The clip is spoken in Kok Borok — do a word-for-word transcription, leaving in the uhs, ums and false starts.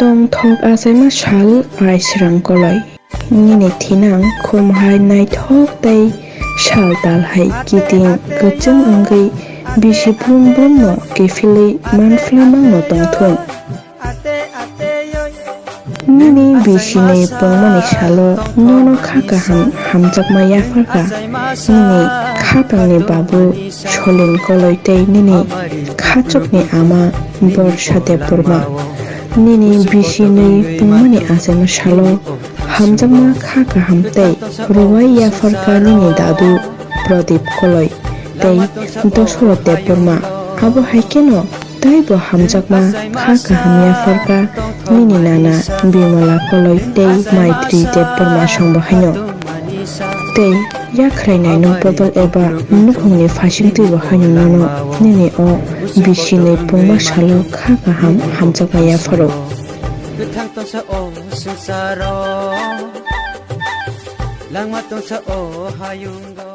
Tongthok achaima sal aisrang koloi. Nini thinang khum hai naithok tei sal tal hai kiting kwchwng wngwi bisi brum brumno kiphilwi manphla mangno tongthung. Nini bisinwi pungmani salo nono kha kaham hamjakma yapharkha nini khapangni babu Solin Koloi tei nini khachukni ama Borsa Debbarma. Nini bisinwi pungmani achaima salo hamjakma kha kaham tei rwui yapharkha nini dadu Pradip Koloi tei Dosoroth Debbarma. Abo hai kheno teibo hamjakma kha kaham yapharkha nini nana Bimala Koloi tei Maitri Debbarma songbo haino. Tei yakhrai nainung bodol eba nukhungni phasingtwibo haino nono nini o bisinwi pungma salo kha kaham hamjakma yapharo. Kwthang tongsa o swngcharo, langma tongsa o hayungo.